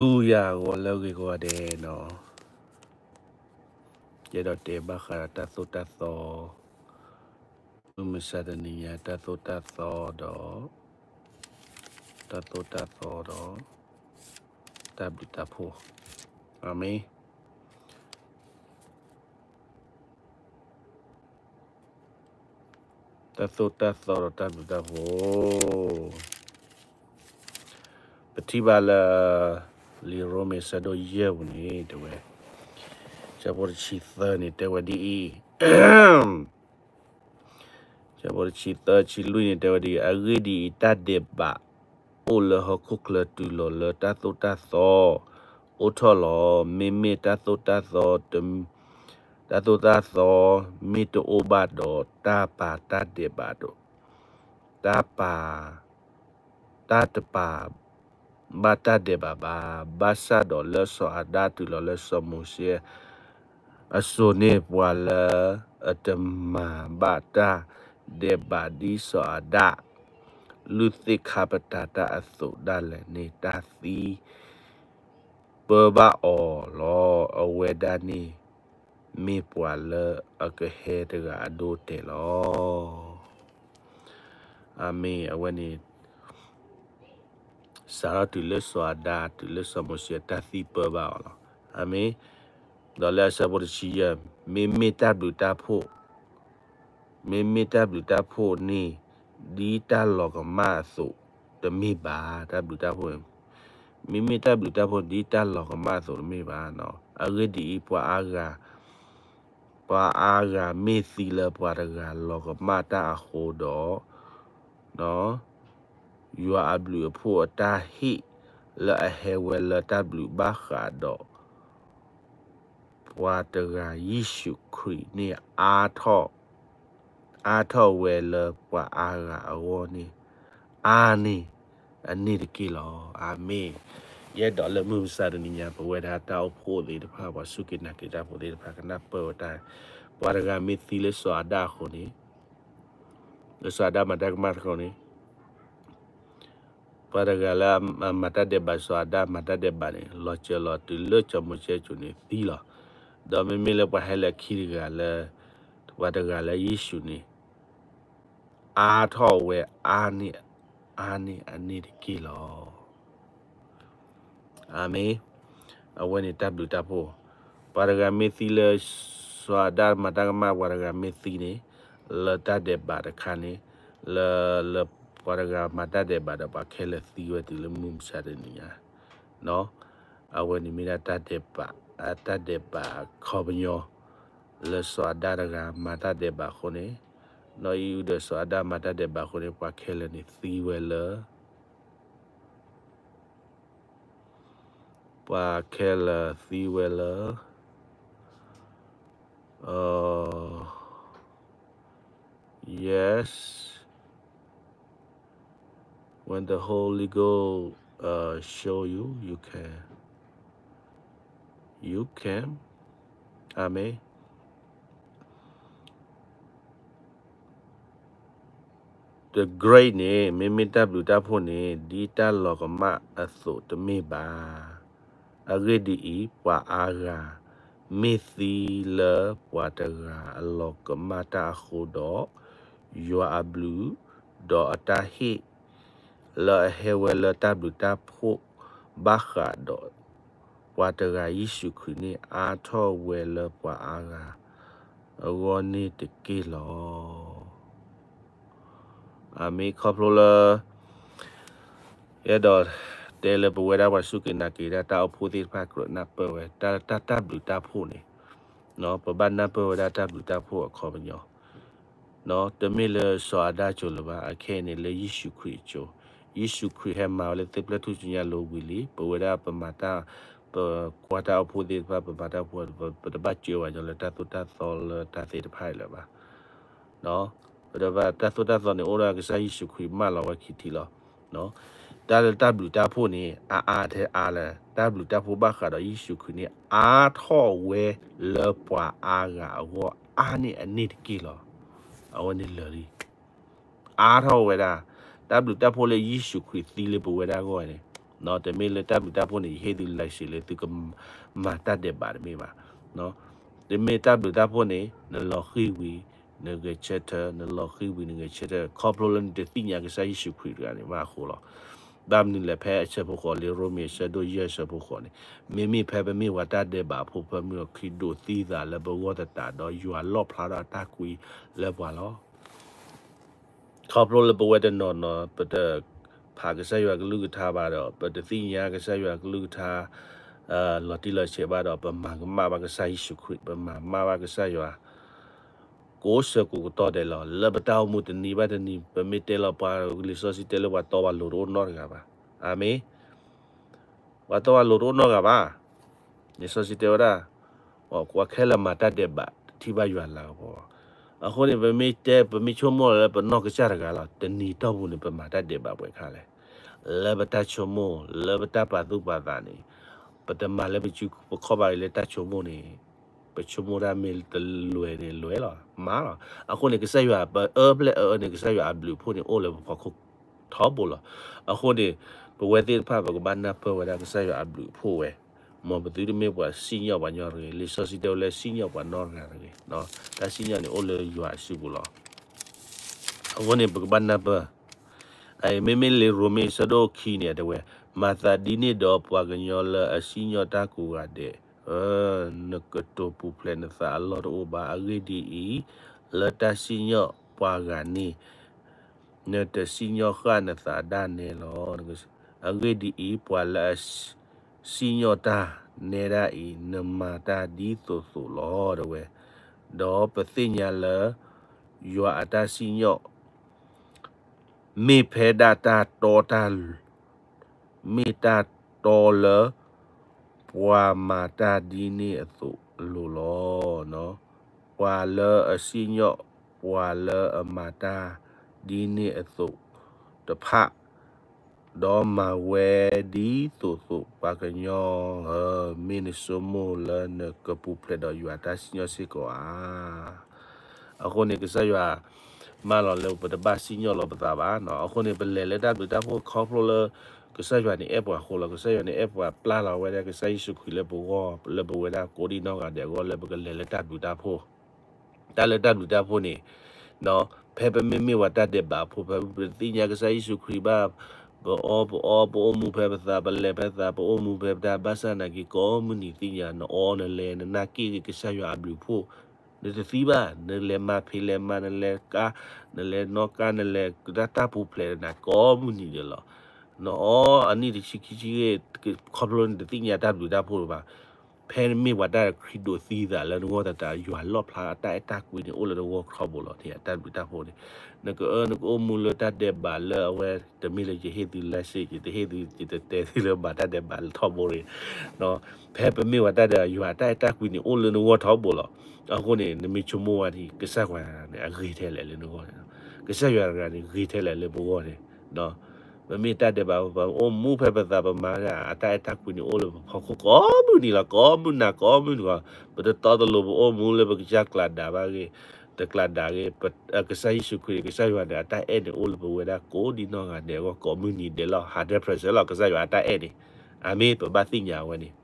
သူယၤအဂီၢ်လၢအဂ့ၤကိးဂၤဒဲးနီၤ, ယအဲၣ်ဒိးတဲဘၣ်ဃးဒီးတၢ်သိၣ်တၢ်သီ, မုၢ်မဆါတနံၤညါတၢ်သိၣ်တၢ်သီဒီး, တၢ်သိၣ်တၢ်သီဒီး, တၢ်ဘျုးတၢ်ဖှိၣ်, အၤမ့ၣ်. တၢ်သိၣ်တၢ်သီဒီးတၢ်ဘျုးတၢ်ဖှိၣ်, ပထံၣ်ဘၣ်လၢ လံာ်ရိမ့ၤဆၢဒိၣ်ယဲၢ်ပူၤန့ၣ် တဲဝဲ, ဆၢဖိတဆံသၢန့ၣ် တဲဝဲဒ်အံၤ, ဆၢဖိတဆံသၢ ဆံလွံၢ်န့ၣ် တဲဝဲဒ်အံၤ, အဂ့ၢ်ဒ်အံၤ, တၢ်ဒဲးဘးအိၣ်လၢဟီၣ်ခိၣ်ချၢတုၤလီၤလၢတၢ်သိၣ်တၢ်သီအိၣ်ထီၣ်လီၤ. မ့မ့ၢ်တၢ်သိၣ်တၢ်သီ တၢ်သိၣ်တၢ်သီမ့ၢ်တအိၣ်ဘၣ်ဒီး တၢ်ပာ်တၢ်ဒဲးဘးဒီး, တၢ်ပာ်, တၢ်တပာ်ဘၣ်တၢ်ဒဲးဘးဘၣ်. ဘၣ်ဆၣ်ဒီးလၢစီၤအၤဒၣ်တုၤလီၤလၢစီၤမိၤၡ့အစိၤန့ၣ် ပှၤလၢအတမၤဘၣ်တၢ်ဒဲးဘးဒ်စီၤအၤဒၣ် လုၢ်သ့ၣ်ခါပတာ်တၢ်အသိးဒၣ်လဲာ်န့ၣ် တၢ်သံ ပၢဘၣ်အီၤလီၤ. အဝဲဒၣ်န့ၣ် မ့ၢ်ပှၤလၢအကဟဲတဂၤအဒိအတဲာ်လီၤ. အၤမ့ၣ်. အဝဲန့ၣ် စးထီၣ်တုၤလၢစီၤအၤဒၣ် တုၤလၢစီၤမိၤၡ့ တၢ်သံပၢဘၣ်အီၤလီၤ. အၤမ့ၣ်. ဒီးလၢအဆၢဖိတဆံယဲၢ်, မ့မ့ၢ်တၢ်ဘျုးတၢ်ဖှိၣ် မ့မ့ၢ်တၢ်ဘျုးတၢ်ဖှိၣ်န့ၣ် ဒ်တၢ်လီၤကမၣ်အသိးတမ့ၢ်ဘၣ်. တၢ်ဘျုးတၢ်ဖှိၣ်, မ့မ့ၢ်တၢ်ဘျုးတၢ်ဖှိၣ်ဒ်တၢ်လီၤကမၣ်အသိးတမ့ၢ်ဘၣ်. အဂ့ၢ်ဒ်အံၤ, ပှၤအါဂၤ, ပှၤအါဂၤမ့ၢ်သံလၢပှၤတဂၤလီၤကမၣ်တၢ်အဃိဒီး ယွၤအဘျုးအဖှိၣ်အတၢ်ဟ့ၣ်လၢအဟဲဝဲလၢတၢ်ဘျုးဘၣ်ဃးဒီး ပှၤတဂၤယ့ၣ်ၡူးခရံာ်န့ၣ် အါထီၣ်, အါထီၣ်ဝဲလၢပှၤအါဂၤအဂီၢ်န့ၣ် အါန့ၢ်အန့ၣ်တက့ၢ်လီၤ. အၤမ့ၣ်. ယအဲၣ်ဒိးလၢမုၢ်မဆါတနံၤညါ ပဝဲဒၣ်တၢ်အိၣ်ဖှိၣ်သ့ၣ်တဖၣ် ပှၤစူၢ်က့ၤနာ်က့ၤတၢ်ဖိသ့ၣ်တဖၣ် ကနၢ်ပၢၢ်ဝဲတၢ်, ပှၤတဂၤမ့ၢ်သံလၢစီၤအၤဒၣ်အဃိန့ၣ်, လၢစီၤအၤဒၣ်မၤတၢ်ကမၣ်အဃိန့ၣ် ပှၤတဂၤလၢအမၤတၢ်ဒဲးဘး စီၤအၤဒၣ်မၤတၢ်ဒဲးဘးန့ၣ် လီၤစၢၤလီၤတုၤလၢစီၤမိၤၡ့အစိၤန့ၣ်သံလီၤ. ဒီးမ့မ့ၢ်လၢပှၤဟဲလၢခံတဂၤလၢ, ပှၤတဂၤလၢယ့ၣ်ၡူးန့ၣ် အါထီၣ်ဝဲအါန့ၢ်, အါန့ၢ်အန့ၣ်တက့ၢ်လီၤ. အၤမ့ၣ်. အဝဲန့ၣ်တၢ်ဘျုးတၢ်ဖှိၣ်, ပှၤတဂၤမ့ၢ်သံလၢ စီၤအၤဒၣ်မၤတၢ်ကမၣ် ပှၤတဂၤမ့ၢ်သံန့ၣ်, လၢတၢ်ဒဲးဘးတခါန့ၣ်, လၢ, လၢပှၤတဂၤမၤတၢ်ဒဲးဘးဒီးပှၤခဲလၢာ်သံဝဲတုၤလၢမုၢ်မဆါတနံၤညါ, အဝဲန့ၣ်မ့ၢ်ဒၣ်တၢ်ဒဲးဘး, တၢ်ဒဲးဘးအခီပညီ, လၢစီၤအၤဒၣ်တဂၤမၤတၢ်ဒဲးဘးအဃိန့ၣ်, နီၢ်အံၣ်အုဒီးစီၤအၤဒၣ်မၤတၢ်ဒဲးဘးအဃိန့ၣ် ပှၤခဲလၢာ်န့ၣ်သံဝဲလၢ ပှၤခဲလၢာ်သံဝဲလၢ, uh, yes, when the Holy Ghost, uh, show you, you can, you can, အၤမ့ၣ်. The grace န့ၣ် မ့မ့ၢ်တၢ်ဘျုးတၢ်ဖှိၣ်န့ၣ် ဒ်တၢ်လီၤကမၣ်အသိးတမ့ၢ်ဘၣ်. အဂ့ၢ်ဒ်အံၤ, ပှၤအါဂၤမ့ၢ်သံလၢပှၤတဂၤအလီၤကမၣ်တၢ်အဃိဒီး, ယွၤအဘျုး, ဒီးအတၢ်ဟ့ၣ် လၢအဟဲဝဲလၢတၢ်ဘျုးတၢ်ဖှိၣ်ဘၣ်ဃးဒီး ပှၤတဂၤယ့ၣ်ၡူးခရံာ်န့ၣ် အါထီၣ်ဝဲလၢပှၤအါဂၤအဂီၢ်န့ၣ်တက့ၢ်လီၤ. အၤမ့ၣ်. ခီဖျိလၢ ယအဲၣ်ဒိးတဲလၢပဝဲဒၣ်ပှၤစူၢ်က့ၤနာ်က့ၤတၢ် တၢ်အိၣ်ဖှိၣ်သ့ၣ်တဖၣ်ကြၢးနၢ်ပၢၢ်ဝဲ တၢ်, တၢ်, တၢ်ဘျုးတၢ်ဖှိၣ်န့ၣ်, ပဘၣ်နၢ်ပၢၢ်ဝဲဒၣ်တၢ်ဘျုးတၢ်ဖှိၣ်အခီပညီ တမ့ၢ်လၢစီၤအၤဒၣ်အစိၤလၢၤဘၣ်, အခဲအံၤန့ၣ်လၢယ့ၣ်ၡူးခရံာ်အစိၤ, ယ့ၣ်ၡူးခရံာ်ဟဲမၤဝဲလၢသ့ၣ်ဖျၢၣ်ထူၣ်စုညါလိၤဝံၤလံ, ပဝဲဒၣ်ပမၤတၢ်, ပကွၢ်တၢ်အိၣ်ဖှိၣ်သ့ၣ်တဖၣ် ပမၤတၢ်အိၣ်ဖှိၣ် ပတဘၣ်စၢၤဝဲညီလၢတၢ်သိၣ်တၢ်သီလၢတၢ်သ့ၣ်တဖၣ်အံၤလၢၤဘၣ်. တၢ်သိၣ်တၢ်သီန့ၣ် အိၣ်ဒီးကစၢ်ယ့ၣ်ၡူးခရံာ်မၢလီၤဝဲခံထံၣ်လီၤ. တၢ်လၢတၢ်ဘျုးတၢ်ဖှိၣ်န့ၣ် အါအါထဲအါလၢ တၢ်ဘျုးတၢ်ဖှိၣ်ဘၣ်ဃးဒီးယ့ၣ်ၡူးခရံာ်န့ၣ် အါထီၣ်ဝဲလၢပှၤအါဂၤအဂီၢ် အါန့ၢ်အန့ၣ်တက့ၢ်လီၤ. အဝဲန့ၣ်လၢာ်လံ အါထီၣ်ဝဲဒၣ် တၢ်ဘျုးတၢ်ဖှိၣ်လၢယ့ၣ်ၡူးခရံာ်သံလၢပဝဲဒၣ်အဂီၢ်န့ၣ် တမ့ၢ်လၢတၢ်ဘျုးတၢ်ဖှိၣ်န့ၣ် ယဟ့ၣ်သုလံာ်စံးလၢသုကမၤတၢ်ဒဲးဘးတမ့ၢ်ဘၣ်. တမ့ၢ်တၢ်ဘျုးတၢ်ဖှိၣ်န့ၣ် နလီၤဃံၤဝံၤ နဂဲၤဆၢထၢၣ်, နလီၤဃံၤဝံၤ နဂဲၤဆၢထၢၣ် ခီဖျိလၢနတသ့ၣ်ညါကစၢ်ယ့ၣ်ၡူးခရံာ်တဂၤန့ၣ်ဘၣ်အဃိလီၤ. ဘၣ်မနုၤလဲၣ် ဖဲအဆၢဖိဃိးလံာ်ရိမ့ၤအဆၢဒိၣ်ယဲၢ်အဆၢဖိဃိးန့ၣ်, မ့မ့ၢ်ဖဲပမ့ၢ်ပှၤတၢ်ဒဲးဘးဖိ ဖဲမုၢ်အခံဒိးသံသးလၢပဂီၢ်သတးဒီး ယွၤလီၣ်ဖျါထီၣ်အတၢ်ကွံလၢပှၤလီၤ. ခီဖျိလၢပဝဲတနီၤနီၤ ပတဖးကစၢ်ယွၤကလုၢ်ကထါဘၣ်ဒီး ပတသ့ၣ်ညါကစၢ်ယွၤကလုၢ်ကထါ လီၤတံၢ်လီၤဆဲးဘၣ်ဒီး ပမၤကမၣ်ဘၣ်ကစၢ်ယ့ၣ်ၡူးခရံာ်, ပမၤကမၣ်ဘၣ်ကစၢ်ယွၤ ကိးဆၢကိးကတီၢ်ဒဲးလီၤ. လၢပတၢ်အိၣ်မူတနံၤဘၣ်တနံၤ ပမ့ၢ်တဲလီၤပှၤ လံာ်စီဆှံတဲလၢပှၤတီပှၤလိၤတအိၣ်နီတဂၤဘၣ်. အၤမ့ၣ်. ပှၤတီပှၤလိၤတအိၣ်နီတဂၤဘၣ်. လံာ်စီဆှံတဲဝဲဒၣ်, ပှၤခဲလၢာ်မၤတၢ်ဒဲးဘး တထံၣ်ဘၣ်ယွၤလၤကပီၤ. အဃိန့ၣ် ပမ့ၢ်တဲ ပမ့ၢ်ဆိကမိၣ်လၢပနီၢ်ကစၢ်တဂၤလီၤ, တနံၤတီၢ်ပူၤန့ၣ် ပမၤတၢ်ဒဲးဘးပှဲၤခါလဲၣ်. လၢပတၢ်ဆိကမိၣ် လၢပတၢ်ပာ်သူၣ်ပာ်သးန့ၣ် ပတမၤလၢပစုပခီၣ်ဘၣ်လၢတၢ်ဆိကမိၣ်န့ၣ် ပဆိကမိၣ်တၢ်မ့ၢ်တလွဲန့ၣ်လွဲလီၤ, မၤလီၤ. အဃိန့ၣ် ကစၢ်ယွၤ ပအၢပျဲၢ်အၢန့ၣ် ကစၢ်ယွၤအဘျုးအဖှိၣ်န့ၣ် အိၣ်လၢပဖီခိၣ်ထီဘိလီၤ. အဃိန့ၣ် ပဝဲသ့ၣ်တဖၣ် ပကဘၣ်နၢ်ပၢၢ်ဝဲဒၣ်ကစၢ်ယွၤအဘျုးအဖှိၣ်ဝဲ, မ်ပသုတမ့ၢ်ပှၤစံၣ်ညီၣ်ပှၤညီတဂ့ၤ. လံာ်စီဆှံတဲဝဲလၢစံၣ်ညီၣ်ပှၤနီတဂၤတဂ့ၤ. တၢ်စံၣ်ညီၣ်န့ၣ်အိၣ်လၢယွၤအစုပူၤလီၤ. အဃိန့ၣ် ပကဘၣ်နၢ်ပၢၢ် မ့မ့ၢ်လံာ်ရိမ့ၤအဆၢဒိၣ်ခံန့ၣ် တဲဝဲ, မၤသးဒ်န့ၣ်ဒီး ပှၤကညီလၢအစံၣ်ညီၣ်တၢ်ကိးဂၤဒဲး, နကတိၤပူၤဖျဲးနသးအလီၢ်တအိၣ်ဘၣ်. အဂ့ၢ်ဒ်အံၤ, လၢတၢ်စံၣ်ညီၣ်ပှၤဂၤန့ၣ် နတစံၣ်ညီၣ်ဃၣ်နသးဒၣ်နဲလီၤ. အဂ့ၢ်ဒ်အံၤ, ပှၤလၢအစံၣ်ညီၣ်တၢ်နဲဒၣ်အံၤ နမၤတၢ်ဒ်သိးသိးလီၤ တဲဝဲ. ဒီးပသ့ၣ်ညါလၢ ယွၤအတၢ်စံၣ်ညီၣ် မ့ၢ်ဖဲဒၣ်တၢ်တီတၢ် မ့ၢ်တၢ်တီလၢ ပှၤမၤတၢ်ဒ်န့ၣ်အသိးအလိၤလီၤ. ပှၤလၢအစံၣ်ညီၣ် ပှၤလၢအမၤတၢ်ဒ်န့ၣ်အသိးတဖၣ် ဒီးမၤဝဲဒ်သိးသိး ပှၤကညီဧၢ, မ့ၢ်နဆိကမိၣ်လၢနကပူၤဖျဲးဒီးယွၤတၢ်စံၣ်ညီၣ်စ့ၢ်ကီးဧါ. အဃိန့ၣ် ကစၢ်ယွၤမၢလီၤလၢပတဘၣ်စံၣ်ညီၣ်လီၤပသးဘၣ်. အဃိန့ၣ် ပလဲၤလၢတၢ်ဘျုးတၢ်ဖှိၣ်ခီဖျိလၢ ကစၢ်ယွၤန့ၣ်အဲၣ်ပှၤအဃိလီၤ. ကစၢ်ယွၤန့ၣ်အဲၣ်ပှၤပျၢ်လီၤဝဲဒၣ်ကစၢ်ယ့ၣ်ၡူးခရံာ်လၢပဂီၢ် လၢပဝဲဒၣ်ကိးဒံနီၢ်ဂၤဒဲးအဂီၢ် လၢပကလဲၤလၢတၢ်ဘျုးတၢ်ဖှိၣ် တၢ်လၢတၢ်ဘျုးတၢ်ဖှိၣ်န့ၣ်, ဖဲပမ့မ့ၢ်ပှၤတၢ်ဒဲးဘးဖိ ဖဲပသ့ၣ်ညါကစၢ်ယ့ၣ်ၡူးခရံာ်ဘၣ်, ပအီပအီ ပအိၣ်မူဖဲပသး ပလဲၤဖဲသး ပအိၣ်မူဖဲပတၢ် ဘၣ်ဆၣ်နာ်က့ ကိးမုၢ်နံၤသ့ၣ်ညါ နအီနလဲၤ နနာ်က့ၢ်က့ၤကစၢ်ယွၤအဘျုးဖှိၣ်, နတသံဘၣ်, နလဲၤမၤဖံးလဲၤမၤ နလဲၤကါ, နလဲၤနီၣ်ကါ နလဲၤတၢ်ပူၤဖျဲးနၤ ကိးမုၢ်နံၤဒဲးလီၤ. နအီအနံၣ်တဆံခံဆံဂ့ၤ ခီဖျိနတသ့ၣ်ညါတၢ်ဘျုးတၢ်ဖှိၣ်လၢၤဘၣ်. ဖဲနမ့ၢ်ပှၤတၢ်ခရံာ်ဒိးသံသးလၢနဂီၢ်သတး ယွၤလီၣ်ဖျါအတၢ်အဲၣ်တၢ်ကွံန့ၣ် အိၣ်လၢနဂီၢ်ထီဘိလီၤ. တၢ်ဘျုးတၢ်ဖှိၣ်န့ၣ် နကအၢ နကအိၣ်မူလၢတၢ်ဒဲးဘးလၢအဝဲ တမ့ၢ်လၢယဟ့ၣ်သုလၢစ့ ယတဟ့ၣ်သု ယတတဲသုလၢဘၣ်တၢ်ဒဲးဘးလၢထီဘိရ့ၣ်, ဖဲပမ့ၢ်ပှၤတၢ်ဒဲးဘး ယွၤအတၢ်အဲၣ်တၢ်ကွံန့ၣ် အိၣ်လၢနဂီၢ်ထီဘိလီၤ. အဃိန့ၣ် နမ့ၢ်ဆိကမိၣ်ဝဲဒၣ် ကစၢ်ယွၤန့ၣ် အဂ့ၤထဲလဲၣ်လၢနဂီၢ်န့ၣ်, ကစၢ်ယွၤတဂၤန့ၣ် ဂ့ၤထဲလဲၣ်လၢပဂီၢ်န့ၣ် ပမ့ၢ်တၢ်ဒဲးဘး ပအိၣ်မူဖဲပသး ပမၤဒၣ် အတၢ်အဲၣ်တၢ်ကွံန့ၣ် အိၣ်လၢပဖီခိၣ်ကိးမုၢ်နံၤလီၤ. ကိးမုၢ်နၤ ကိးမုၢ်နံၤလီၤ. ပတတီတလိၤ ပအိၣ်မူလၢပကစၢ်ကျးဒၣ်ဘၣ်ဂ့ၤ, တကျးဒၣ်ဂ့ၤ, ကစၢ်ယ့ၣ်ၡူးခရံာ် ကစၢ်ယွၤန့ၣ် အတၢ်အဲၣ်န့ၣ် အိၣ်လၢပဝဲဒၣ်ကိးဒံနီၢ်ဂၤဒဲးအဂီၢ် ကိးမုၢ်နံၤဒဲးလီၤ. ဟးဒဲး present လီၤ ကစၢ်ယွၤအတၢ်အဲၣ်န့ၣ်. အၤမ့ၣ်, ပဘၣ်သ့ၣ်ညါဝဲန့ၣ်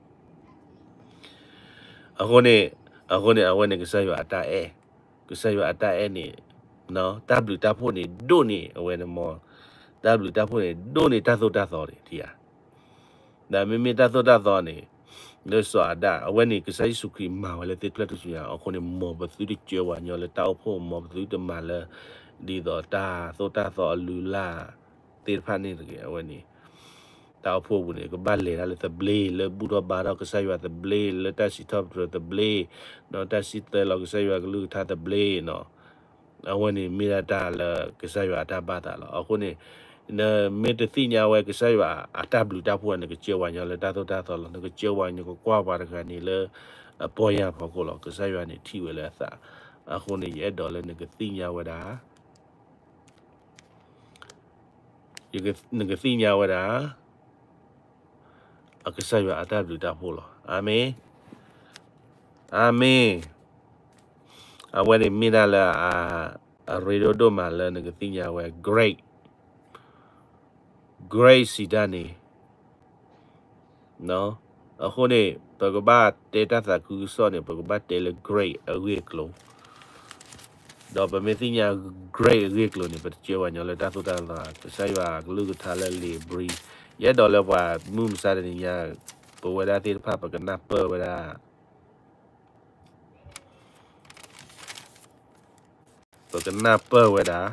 အဃိန့ၣ်, အဃိန့ၣ် အဝဲန့ၣ် ကစၢ်ယွၤအတၢ်အဲၣ်, ကစၢ်ယွၤအတၢ်အဲၣ်န့ၣ်, တၢ်ဘျုးတၢ်ဖှိၣ်န့ၣ် ဒိၣ်န့ၢ် အဝဲန့ၣ်မ့ၢ်, တၢ်ဘျုးတၢ်ဖှိၣ်န့ၣ် ဒိၣ်န့ၢ်တၢ်သိၣ်တၢ်သီန့ၣ် ထံဧါ. ဒီးမ့မ့ၢ်တၢ်သိၣ်တၢ်သီန့ၣ်, လၢစီၤအၤဒၣ် အဝဲန့ၣ် ကစၢ်ယ့ၣ်ၡူးခရံာ်မၤဝဲလၢသ့ၣ်ဖျၢၣ်ထူၣ်စုညါ, အဃိန့ၣ် မ်ပသုတစၢဝဲညီလၢတၢ်အိၣ်ဖှိၣ်, မ်ပသုတမၤလၢ ဒ်သိးတၢ်သိၣ်တၢ်သီအလုၢ်အလၢ်သ့ၣ်တဖၣ်န့ၣ်တဂ့ၤ. အဝဲန့ၣ် တၢ်အိၣ်ဖှိၣ်ပူၤန့ၣ် ကဘၣ်လဲၤတၢ်လၢသဘျ့, လၢဘူၣ်ထီၣ်ဘါထီၣ်ကစၢ်ယွၤသဘျ့, လၢတၢ်စံးထီၣ်ပတြၢၤသဘျ့, ဒီးတၢ်စံၣ်တဲၤလီၤကစၢ်ယွၤကလုၢ်ကထါသဘျ့နီၤ. အဝဲန့ၣ်မ့ၢ်ဒၣ်တၢ်လၢကစၢ်ယွၤအတၢ်ဘၣ်သးလီၤ. အဃိန့ၣ် နမ့ၢ်တသ့ၣ်ညါဝဲကစၢ်ယွၤအတၢ်ဘျုးတၢ်ဖှိၣ် နကစၢဝဲညီလၢတၢ်သိၣ်တၢ်သီလီၤ. နကစၢဝဲညီ ကကွၢ်ပှၤတဂၤန့ၣ်လၢအပီၢ်ယၢ်ဖီခိၣ်လီၤ. ကစၢ်ယွၤန့ၣ်ထံၣ်ဝဲလၢအသး. အဃိန့ၣ် ယအဲၣ်ဒိးလၢနကသ့ၣ်ညါဝဲဒၣ် နကသ့ၣ်ညါဝဲဒၣ် အကစၢ်ယွၤအတၢ်ဘျုးတၢ်ဖှိၣ်လီၤ. အၤမ့ၣ်, အၤမ့ၣ်. အဝဲန့ၣ်မ့ၢ်ဒၣ်လၢ အရ့ဒိၣ်ဒိၣ်မးလၢနကသ့ၣ်ညါဝဲ grace, grace စံးတၢ်န့ၣ် အဃိန့ၣ် ပကဘၣ်တဲတၢ်သးခုကစီၣ်န့ၣ် ပကဘၣ်တဲလၢ grace အဂ့ၢ်အကျိၤ ဒီးပမ့ၢ်သ့ၣ်ညါ grace အဂ့ၢ်အကျိၤန့ၣ် ပတစၢၤဝဲညီလၢတၢ်သိၣ်တၢ်သီ ကစၢ်ယွၤကလုၢ်ကထါလၢလံာ်ဧ့ၤဘြံၤ ယအဲၣ်ဒိးလၢပှၤမုၢ်မဆါတနံၤညါ ပဝဲဒၣ်သ့ၣ်တဖၣ် ပကနၢ်ပၢၢ်ဝဲဒၣ် ပကနၢ်ပၢၢ်ဝဲဒၣ်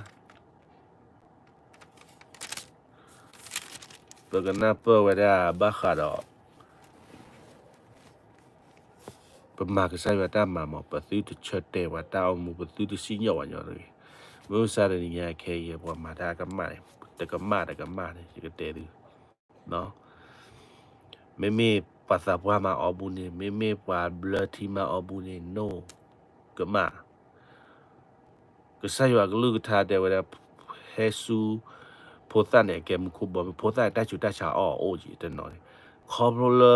ပကနၢ်ပၢၢ်ဝဲဒၣ်ဘၣ်ဃးဒီး ပမၤကစၢ်ယွၤတၢ်မၤမး ပသုတဆၢတဲာ်ပှၤတၢ်အိၣ်မူ ပသုတစံၣ်ညီၣ်ပှၤညီတဂ့ၤ. မုၢ်မဆါတနံၤညါခဲအံၤ ပှၤမၤတၢ်ကမၣ်န့ၣ် တကမၣ်တကမၣ်န့ၣ် ယကတဲသု မ့မ့ၢ်ပှၤသးပှၢ်မၤအီဘူၣ်န့ၣ် မ့မ့ၢ်ပှၤဘျၢထံမၤအီဘူၣ်န့ၣ် no ကမၣ် ကစၢ်ယွၤကလုၢ်ကထါတဲဝဲဒၣ် ဟဲဆူ ဖိသၣ်န့ၣ် အကဲမူခိၣ်ဘီမုၢ် ဖိသၣ်န့ၣ် တၢ်ဆူးတၢ်ဆါအီၣ်အအိၣ်က့ၤတနီၤန့ၣ် ခီဖျိလၢ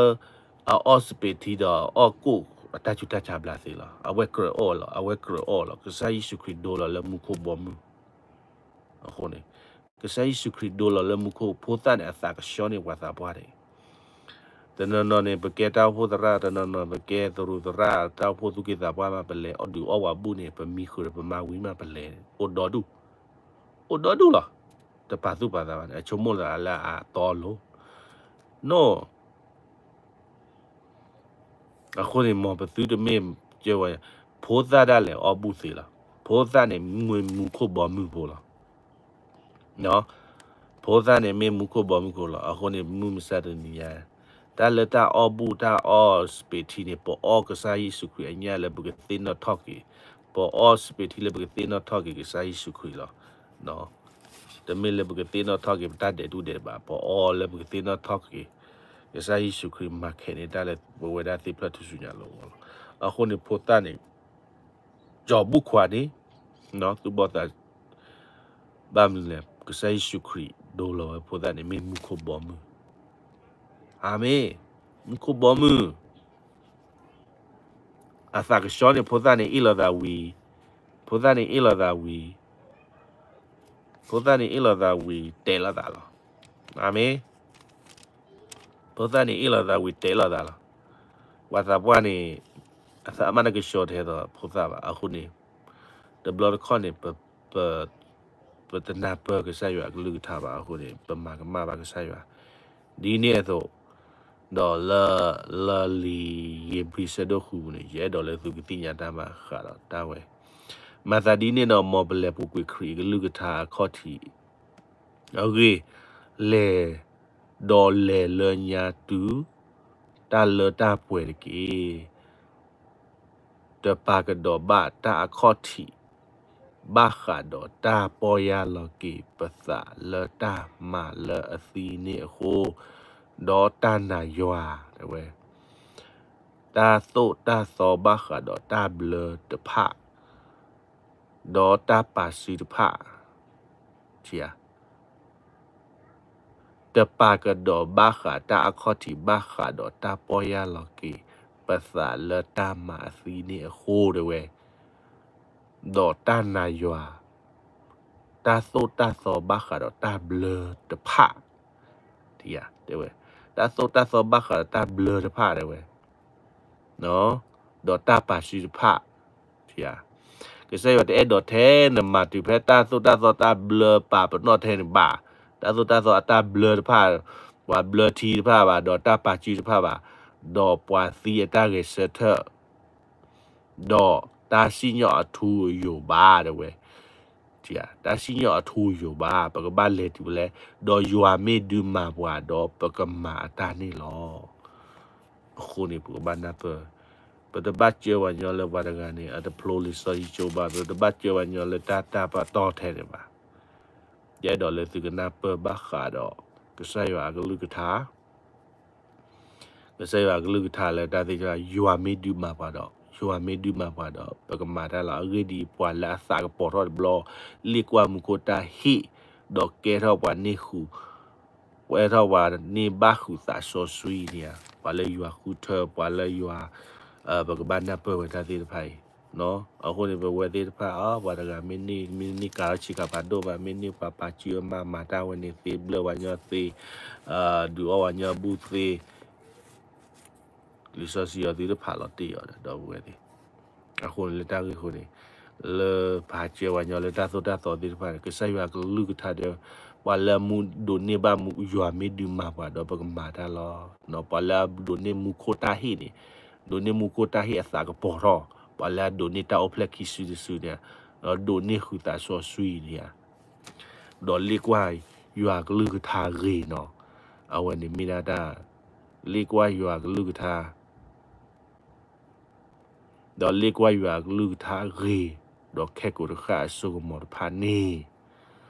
အအီၣ်စပံးထံဒီးအီၣ်ကိၣ် အတၢ်ဆူးတၢ်ဆါဘျါသ့လီၤ. အဝဲကြၢးအီၣ်လီၤ အဝဲကြၢးအီၣ်လီၤ ကစၢ်ယ့ၣ်ၡူးခရံာ်ဒိလီၤလၢမူခိၣ်ဘီမုၢ် အဃိန့ၣ် ကစၢ်ယ့ၣ်ၡူးခရံာ်ဒိလီၤလၢမူခိၣ် ဖိသၣ်န့ၣ် အသးကဆှီန့ၢ်ပှၤသးပှၢ်န့ၣ် တနီၤနီၤန့ၣ် ပကဲတၢ်အိၣ်ဖှိၣ်သရၣ် တနီၤနီၤ ပကဲသရူးသရၣ် တၢ်အိၣ်ဖှိၣ်သူၣ်က့သးပှၢ်မး ပလဲၤအီၣ်ဒုးအီၣ်ဝဲဘူၣ်န့ၣ် ပမံဃုာ်ဒီးပမၤဝံၤမး ပလဲၤ အိၣ်ဒီဒူၣ် အိၣ်ဒီဒူၣ်လီၤ. တပာ်သူၣ်ပာ်သးဘၣ်န့ၣ် အဆိကမိၣ်လၢအလၢအတီအလိၤ no အဃိန့ၣ် မ်ပသုတမ့ၢ်ကဲဝဲ ဖိသၣ်ဒၣ်လဲာ်အီၣ်ဘူၣ်သ့လီၤ. ဖိသၣ်န့ၣ်မ့ၢ်မူခိၣ်ဘီမုၢ်ဖိလီၤ. ဖိသၣ်န့ၣ်မ့ၢ်မူခိၣ်ဘီမုၢ်ဖိလီၤ. အဃိန့ၣ် မုၢ်မဆါတနံၤညါ တၢ်လၢတၢ်အီၣ်ဘူၣ်တၢ်အီၣ်စပံးထံန့ၣ် ပအီၣ်ကစၢ်ယ့ၣ်ၡူးခရံာ်အညၣ်လၢပကသ့ၣ်နီၣ်ထီၣ်က့ၤ ပအီၣ်စပံးထံလၢပကသ့ၣ်နီၣ်ထီၣ်က့ၤကစၢ်ယ့ၣ်ၡူးခရံာ်လီၤ. တမ့ၢ်လၢပကသ့ၣ်နီၣ်ထီၣ်က့ၤပတၢ်ဒဲးတူၢ်ဒဲးဘး ပအီၣ်လၢပကသ့ၣ်နီၣ်ထီၣ်က့ၤ ကစၢ်ယ့ၣ်ၡူးခရံာ်မၤခဲးန့ၢ်တၢ်လၢပဝဲဒၣ်သ့ၣ်ဖျၢၣ်ထူၣ်စုညါလီၤ. အဃိန့ၣ်ဖိသၣ်န့ၣ် ကၠီၤဘူၣ်ခွါန့ၣ် သုဘီၣ်သး ဘၣ်မနုၤလဲၣ် ကစၢ်ယ့ၣ်ၡူးခရံာ်ဒိလီၤဝဲဖိသၣ်န့ၣ် မ့ၢ်မူခိၣ်ဘီမုၢ် အၤမ့ၣ် မူခိၣ်ဘီမုၢ် အသးကဆှီန့ၣ် ဖိသၣ်န့ၣ်အ့ၣ်လိာ်သးဝံၤ ဖိသၣ်န့ၣ်အ့ၣ်လိာ်သးဝံၤ ဖိသၣ်န့ၣ်အ့ၣ်လိာ်သးဝံၤ တဲလိာ်သးလီၤ. အၤမ့ၣ် ဖိသၣ်န့ၣ်အ့ၣ်လိာ်သးဝံၤတဲလိာ်သးလီၤ. ပှၤသးပှၢ်န့ၣ် အသးမ့ၢ်တကဆှီတဟဲသိးဖိသၣ်ဘၣ်. အဃိန့ၣ် တဘျီတခီၣ်န့ၣ် ပ ပတနၢ်ပၢၢ်ကစၢ်ယွၤအကလုၢ်ကထါဘၣ်. အဃိန့ၣ် ပမၤကမၣ်ဘၣ်ကစၢ်ယွၤ ဒ်န့ၣ်အသိး ဒီးလၢ လၢလံာ်ဧ့ၤဘြံၤဆၢဒိၣ်ဃုပူၤန့ၣ် ယအဲၣ်ဒိးလၢသုကသ့ၣ်ညါတၢ်ဘၣ်ဃးဒီးတၢ်ဝဲ မၤသးဒ်န့ၣ်ဒီး မ်ပလဲၤပူၤကွံာ်ခရံာ်အကလုၢ်ကထါအခီၣ်ထံး အဂ့ၢ် လဲၤ ဒီးလဲၤလၢညါတုၤ တၢ်လၢတၢ်ပှဲၤတက့ၢ်. တပာ်ကဒီးဘၣ်တၢ်အခီၣ်ထံး ဘၣ်ဃးဒီးတၢ်ပီၢ်ယၢ်လီၤက့ၤပသးလၢတၢ်မၤလၢအသံန့ၣ်အဃိ, ဒီးတၢ်နာ်ယွၤ တဲဝဲ, တၢ်သိၣ်တၢ်သီဘၣ်ဃးဒီးတၢ်ဘျၢတဖၣ်, ဒီးတၢ်ပာ်စုတဖၣ်, တပာ်ကဒီးဘၣ်ဃးတၢ်အခီၣ်ထံးဘၣ်ဃးဒီးတၢ်ပီၢ်ယၢ်လီၤက့ၤပသးလၢတၢ်မၤအသံန့ၣ်အဃိ တဲဝဲ, ဒီးတၢ်နာ်ယွၤ, တၢ်သိၣ်တၢ်သီဘၣ်ဃးဒီးတၢ်ဘျၢတဖၣ်, တဲဝဲ, တၢ်သိၣ်တၢ်သီဘၣ်ဃးဒီးတၢ်ဘျၢတဖၣ် တဲဝဲ, ဒီးတၢ်ပာ်စုတဖၣ်, ကစၢ်ယွၤတအဲၣ်ဒိးထဲနမၤတုၤဖဲတၢ်သိၣ်တၢ်သီတၢ်ဘျၢပာ်ပနီၣ်ထဲန့ၣ်ဘၣ်, တၢ်သိၣ်တၢ်သီအတၢ်ဘျၢတဖၣ်, ပှၤဘျၢထံတဖၣ်ဘၣ်, ဒီးတၢ်ပာ်စုတဖၣ်ဘၣ်, ဒီးပှၤသံအတၢ်ဂဲၤဆၢထၢၣ် ဒီးတၢ်စံၣ်ညီၣ်အထူအယိာ်ဘၣ် တဲဝဲ, တၢ်စံၣ်ညီၣ်အထူအယိာ်ဘၣ်, ပကဘၣ်လဲၤတုၤဖဲလဲၣ်, ဒီးယွၤမ့ၢ်ဒုးမၤပှၤဒီးပကမၤအတၢ်န့ၣ်လီၤ. အဃိန့ၣ် ပကဘၣ်နၢ်ပၢၢ်, ပတဘၣ်စၢၤပှၤညီလၢပှၤတဂၤန့ၣ် အတဖျိလံာ်စီဆှံကၠိဘၣ်, ပတဘၣ်စၢၤပှၤညီလၢတၢ်တၢ်ပတီၢ်ထဲန့ၣ်ဘၣ်. ယအဲၣ်ဒိးလၢသုကနၢ်ပၢၢ်ဘၣ်ဃးဒီး ကစၢ်ယွၤအကလုၢ်ကထါ ကစၢ်ယွၤအကလုၢ်ကထါလၢတၢ်သ့ၣ်တဖၣ် ယွၤမ့ၢ်ဒုးမၤပှၤဒီး, ယွၤမ့ၢ်ဒုးမၤပှၤဒီး ပကမၤတၢ်လီၤ. အဂ့ၢ်ဒ်အံၤ, ပှၤလၢအသးကပီၤထီၣ်တဘျီ, လ့ၣ်ကွၢ်မူခိၣ်တၢ်ဟ့ၣ်, ဒီးကဲထီၣ်ပှၤန့ၢ်ဃုာ်, ကဲထီၣ်ပှၤန့ၢ်ဘၣ်ဃုာ်သးစီဆှံန့ၣ်ဧါ, ပှၤလၢယွၤဃုထၢ, ပှၤလၢယွၤ, ပကဘၣ်နၢ်ပၢၢ်ဝဲတၢ်သ့ၣ်တဖၣ်အံၤ အဃိန့ၣ် ပဝဲသ့ၣ်တဖၣ် ပှၤတဂၤမ့ၢ်န့ၢ်, မ့ၢ်န့ၢ်ကၤထီၣ်ဆံးကၤပၤဒိၣ်မး, မ့ၢ်န့ၢ်ပှၤပာ်စုအမၤ, မၤတၢ်ဝဲန့ၣ်သ့, ဘျၢပှၤညီသ့, ဒုးအီၣ်ပှၤညီဘူၣ်သ့, လံာ်စီဆှံအီၤသုတဖးလီၤတ့ၢ်အီၤဒီး ဒီပုၢ်ဝဲၢ်သ့ၣ်. အဃိန့ၣ်လၢတၢ်ဂ့ၢ်အဃိန့ၣ်, လၢပှၤစၢၤပှၤညီလၢတၢ်သိၣ်တၢ်သီသ့ၣ်တဖၣ်န့ၣ် ကစၢ်ယွၤကလုၢ်ကထါဒီး ပှၤလၢအမူဒိးန့ၢ်ဘၣ်မူ ယွၤမ့ၢ်ဒုးမၤပှၤဒီးပကမၤတၢ်လီၤ. ပှၤလၢအဒိးန့ၢ်မူခိၣ်တၢ်ဟ့ၣ်န့ၣ်, ဒိးန့ၢ်မူခိၣ်တၢ်ဟ့ၣ်အသးကပီၤထီၣ်, ပှၤလၢအဒိးန့ၢ်တၢ်အိၣ်ဖျဲၣ်ခံစုတစုန့ၣ်, ဒီးဒိးန့ၢ်ဃုာ်သးစီဆှံန့ၣ်ဧါ, ဒီးလ့ၣ်ကွၢ်ယွၤကလုၢ်ကထါဂ့ၤနီၤ, အဝဲန့ၣ်မ့ၢ်ဒၣ်တၢ်, လ့ၣ်ကွၢ်ယွၤကလုၢ်ကထါ ဒီးလ့ၣ်ကွၢ်ယွၤအကလုၢ်ကထါအဂ့ၤ, ဒီးခဲကိာ်တဃၣ်အစိကမီၤတဖၣ်န့ၣ်,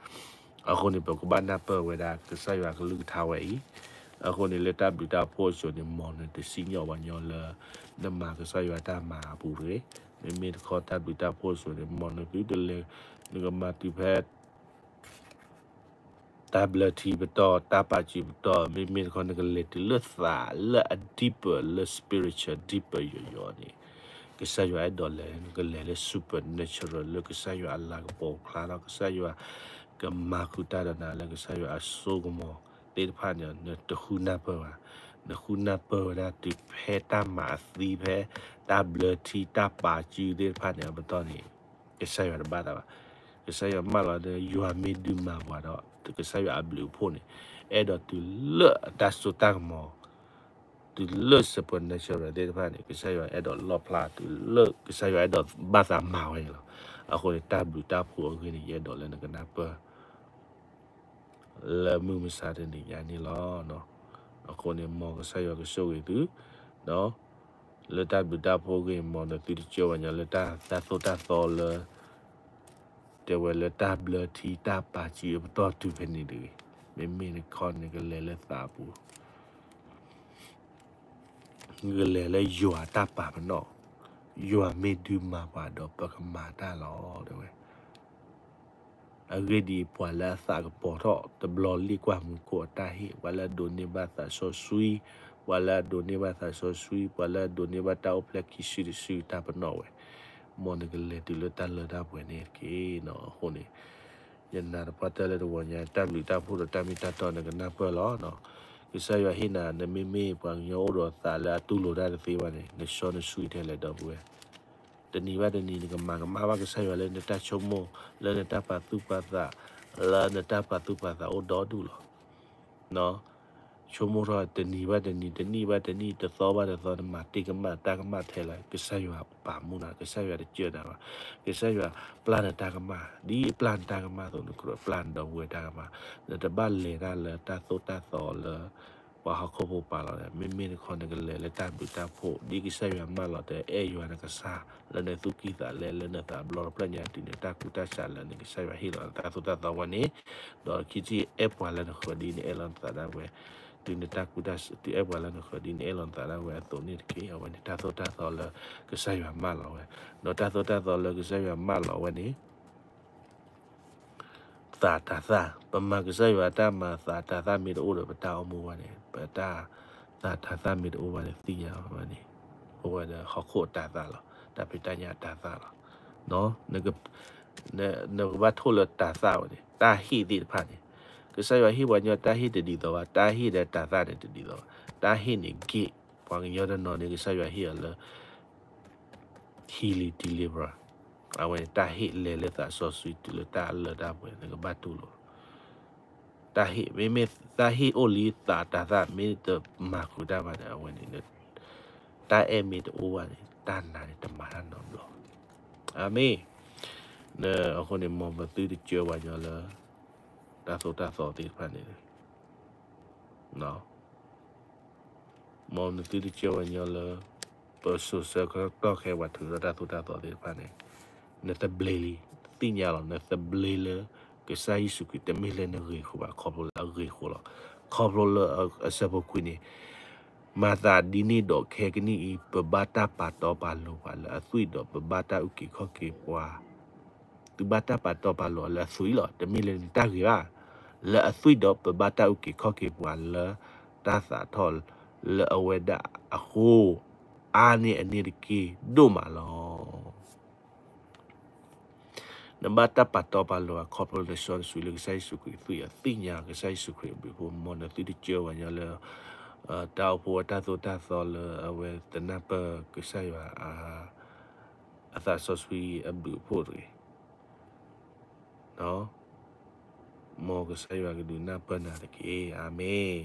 အဃိန့ၣ် ပကဘၣ်နၢ်ပၢၢ်ဝဲဒၣ်ကစၢ်ယွၤကလုၢ်ကထါဝဲအံၤ, အဃိန့ၣ်လၢတၢ်ဘျုးတၢ်ဖှိၣ်အစိၤန့ၣ် မ်နတစံၣ်ညီၣ်ပှၤညီလၢ နမၤကစၢ်ယွၤတၢ်မၤအပူၤတဂ့ၤ, မ့မ့ၢ်တခီတၢ်ဘျုးတၢ်ဖှိၣ်အစိၤန့ၣ် မ်နသုတလဲၤ, နကမၤတုၤဖဲ တၢ်ဘျၢထံပတီၢ်, တၢ်ပာ်စုပတီၢ်, မ့မ့ၢ်တခီ နကလဲၤတုၤလၢသးလၢအ deeper လၢ spiritual deeper ယိာ်ယိာ်န့ၣ်, ကစၢ်ယွၤအဲၣ်ဒိးလဲၤ နကလဲၤလၢ supernatural လၢကစၢ်ယွၤအလၤကပီၤဖျါထီၣ်, ကစၢ်ယွၤကမၤဃုာ်တၢ်ဒီးနၤလၢကစၢ်ယွၤအစိကမီၤသ့ၣ်တဖၣ်န့ၣ် နတဃုနၢ်ပၢၢ်ဘၣ်, နဃုနၢ်ပၢၢ်ဝဲဒၣ်တုၤဖဲတၢ်မၤအသံဖဲ တၢ်ဘျၢထံတၢ်ပာ်စုသ့ၣ်တဖၣ်န့ၣ်အပတီၢ်န့ၣ် ကစၢ်ယွၤတဘၣ်သးဘၣ်. ကစၢ်ယွၤမၢလီၤဒီး ယွၤမ့ၢ်ဒုးမၤပှၤဒီး ကစၢ်ယွၤအဘျုးအဖှိၣ်န့ၣ် အဲၣ်ဒိးတုၤလၢအတၢ်စိတၢ်ကမီၤ, တုၤလၢ supernatural သ့ၣ်တဖၣ်န့ၣ် ကစၢ်ယွၤအဲၣ်ဒိးလီၣ်ဖျါတုၤလၢကစၢ်ယွၤအဲၣ်ဒိးဘၣ်သးမၤဝဲန့ၣ်လီၤ. အဃိန့ၣ် တၢ်ဘျုးတၢ်ဖှိၣ်အဂ့ၢ်န့ၣ် ယအဲၣ်ဒိးလၢနကနၢ်ပၢၢ် လၢမုၢ်မဆါတနံၤညါန့ၣ်လီၤ. အဃိန့ၣ် မ်ကစၢ်ယွၤကဆိၣ်ဂ့ၤသု, လၢတၢ်ဘျုးတၢ်ဖှိၣ်အဂ့ၢ် မ်နသုတစၢပှၤညီလၢတၢ်သိၣ်တၢ်သီလၢ တဲဝဲလၢတၢ်ဘျၢထံတၢ်ပာ်စုအပတီၢ်တုၤဖဲန့ၣ်တဂ့ၤ. မ့မ့ၢ်တခီန့ၣ် ကလဲၤလၢသးအပူၤ, ကလဲၤလၢယွၤတၢ်ပာ်ပနီၣ်, ယွၤမ့ၢ်ဒုးမၤပှၤဒီးပကမၤတၢ်လီၤ တဲဝဲ. အဂ့ၢ်ဒ်အံၤ, ပှၤလၢအသးကပီၤထီၣ် တဘျီလ့ၣ်ကွၢ်မူခိၣ်အတၢ်ဟ့ၣ်, ပှၤလၢအဒိးန့ၢ်ဘၣ်သးစီဆှံ, ပှၤလၢအဒိးန့ၢ်ဘၣ်သးစီဆှံ, ပှၤလၢအဒိးန့ၢ်ဘၣ်တၢ်အိၣ်ဖျဲၣ်ခံစုတစုတၢ်ပနီၣ်ဝဲ, မ်နကလဲၤတုၤလၢတၢ်လၢတၢ်ပှဲၤန့ၣ်တက့ၢ်နီၤ. အဃိန့ၣ် ယနာ်သပှၢ်တၢၢ်လၢတဂီၤညါ တၢ်ဘျုးတၢ်ဖှိၣ်ဒီးတၢ်မ့ၢ်တၢ်တီနကနၢ်ပၢၢ်လီၤ. ကစၢ်ယွၤဟ့ၣ်နၤ နမ့မ့ၢ်ပှၤကညီအိၣ်ဒီးသးလၢအတူၢ်လိာ်တၢ်တသ့ဘၣ်န့ၣ် နစီနဆှံထဲလဲၣ် ဒီပုၢ်ဝဲၢ်. တနံၤဘၣ်တနံၤ နကမၤကမၣ်ဘၣ်ကစၢ်ယွၤလၢနတၢ်ဆိကမိၣ်, လၢနတၢ်ပာ်သူၣ်ပာ်သး, လၢနတၢ်ပာ်သူၣ်ပာ်သးအိၣ်ဒီဒူၣ်လီၤ. ဆိကမိၣ်ထီၣ်တနံၤဘၣ်တနံၤ, တနံၣ်ဘၣ်တနံၣ်, တသီဘၣ်တသီ, နမၤတ့ၢ်ကမၣ်တၢ်ကမၣ်ထဲလဲၣ်, ကစၢ်ယွၤပာ်မူနၤ, ကစၢ်ယွၤတစၢနၤဘၣ်. ကစၢ်ယွၤပျၢ်နတၢ်ကမၣ်, ဒ်အပျၢ်နတၢ်ကမၣ်အသိး နကြၢးပျၢ်နဒီပုၢ်ဝဲၢ်တၢ်ကမၣ်. နတဘၣ်လဲၤတၢ်လၢတၢ်သိၣ်တၢ်သီလၢ ပှၤဟီၣ်ခိၣ်ဖိပာ်လီၤဒီး, မ့မ့ၢ်တခီ နကလဲၤလၢတၢ်ဘျုးတၢ်ဖှိၣ်, ဒ်ကစၢ်ယွၤမၢလီၤတဲ အဲၣ်ယွၤနကစၢ် လၢနသူၣ်ကံၢ်သးလဲ, လၢနသးဘျီတဖျၢၣ်ညါတုၤန့ၣ် တၢ်ကူၣ်တၢ်ဆးလၢနကစၢ်ယွၤဟ့ၣ်လီၤနတၢ်သိၣ်တၢ်သီဝဲန့ၣ်, ဒီးခံထံၣ်အဲၣ်ပှၤလၢနဃၢၤဒ်နအဲၣ်လီၤနသးဒၣ်ဝဲ, တုၤနတၢ်ကူၣ်တၢ်ဆး, တုၤအဲၣ်ပှၤလၢနဃၢၤဒ်နအဲၣ်လီၤနသးဒၣ်ဝဲအသိးန့ၣ်တက့ၢ်. အဝဲန့ၣ်တၢ်သိၣ်တၢ်သီလၢကစၢ်ယွၤမၢလီၤဝဲ, ဒီးတၢ်သိၣ်တၢ်သီလၢကစၢ်ယွၤမၢလီၤဝဲန့ၣ် သးတၤသၣ်, ပမၤကစၢ်ယွၤတၢ်မၤ သးတၤသၣ်မ့ၢ်တအိၣ်ဒီး ပတၢ်အိၣ်မူဘၣ်န့ၣ်, ပတၢ်, သးတၤသၣ်မ့ၢ်တအိၣ်ဘၣ်န့ၣ် သ့ၣ်ညါဝဲန့ၣ်, အိၣ်ဝဲဒီးဟီၣ်ခိၣ်အတၤသၣ်လီၤ, တၢ်ဖံးတၢ်ညၣ်အတၤသၣ်လီၤ. နကဘၣ်ထိၣ်လၢတၤသၣ်ဝဲန့ၣ်, တၢ်ဟ့ၣ်သ့ၣ်တဖၣ်န့ၣ်, ကစၢ်ယွၤဟ့ၣ်ပှၤကညီတၢ်ဟ့ၣ်တဒ်သိးဘၣ်, တၢ်ဟ့ၣ်ဒီးတၤသၣ်န့ၣ်တဒ်သိးဘၣ်. တၢ်ဟ့ၣ်န့ၣ် gift, ပှၤကညီတနီၤန့ၣ် ကစၢ်ယွၤဟ့ၣ်အီၤလၢ healing deliverer, အဝဲန့ၣ်တၢ်ဟ့ၣ်လဲၤလၢသးစီဆှံတုၤလၢတၢ်လၢတၢ်ပှဲၤ နကဘၣ်တူၢ်လိာ် တၢ်ဟ့ၣ်, မ့မ့ၢ်တၢ်ဟ့ၣ်အိၣ်လံသးတၤသၣ် မ့ၢ်တမၤဃုာ်တၢ်ဘၣ်န့ၣ် အဝဲန့ၣ် တၢ်အဲၣ်မ့ၢ်တအိၣ်ဘၣ်န့ၣ် တၢ်နာ်န့ၣ်တမၤတၢ်နီတဘျီ. အၤမ့ၣ်. အဃိန့ၣ် မ်ပသုတစၢပှၤညီလၢ တၢ်သိၣ်တၢ်သီသ့ၣ်တဖၣ်န့ၣ် မ်နသုတစၢပှၤညီလၢ ပစိၤဆၢကတီၢ်ခဲအံၤ ပှၤထုးထီၣ်တၢ်သိၣ်တၢ်သီသ့ၣ်တဖၣ်န့ၣ် နသဘျ့လံ, သ့ၣ်ညါလီၤ, နသဘျ့လၢကစၢ်ယ့ၣ်ၡူးခရံာ် တမ့ၢ်လၢနဂ့ၤအဃိဘၣ်, ခီဖျိလၢအဂ့ၤအဃိလီၤ. ခီဖျိလၢအဆၢဖိခွံန့ၣ်, မၤသးဒ်န့ၣ်ဒီးခဲကနံၣ်အံၤ ပဘၣ်တၢ်ပာ်တီပာ်လိၤပှၤလၢအသွံၣ်ဒီး ပဘၣ်တၢ်အုၣ်က့ၤခီၣ်က့ၤပှၤ သုဘၣ်တၢ်ပာ်တီပာ်လိၤအီၤလၢအသွံၣ်လီၤ, တမ့ၢ်လၢနတၢ်ဂ့ၤဘၣ်. လၢအသွံၣ်ဒီး ပဘၣ်တၢ်အုၣ်က့ၤခီၣ်က့ၤပှၤလၢတၢ်သးထီၣ်လၢအဝဲဒၣ်အဃိ, အါန့ၢ်အန့ၣ်တက့ၢ်ဒိၣ်မးလီၤ. နဘၣ်တၢ်ပာ်တီပာ်လိၤအခီဖျိလၢနစီနဆှံလၢကစၢ်ယ့ၣ်ၡူးခရံာ်သွံၣ်အီၤ, သ့ၣ်ညါကစၢ်ယ့ၣ်ၡူးခရံာ်အဘျုးအဖှိၣ်, မ်နသုတစၢပှၤညီလၢ တၢ်အိၣ်ဖှိၣ်ဝဲတၢ်သိၣ်တၢ်သီလၢအဝဲတနၢ်ပၢၢ်ကစၢ်ယွၤ အသးစီဆှံအဘျုးအဖှိၣ်တဂ့ၤ. မ်ကစၢ်ယွၤကဒုးနၢ်ပၢၢ်နၤတက့ၢ်. အၤမ့ၣ်.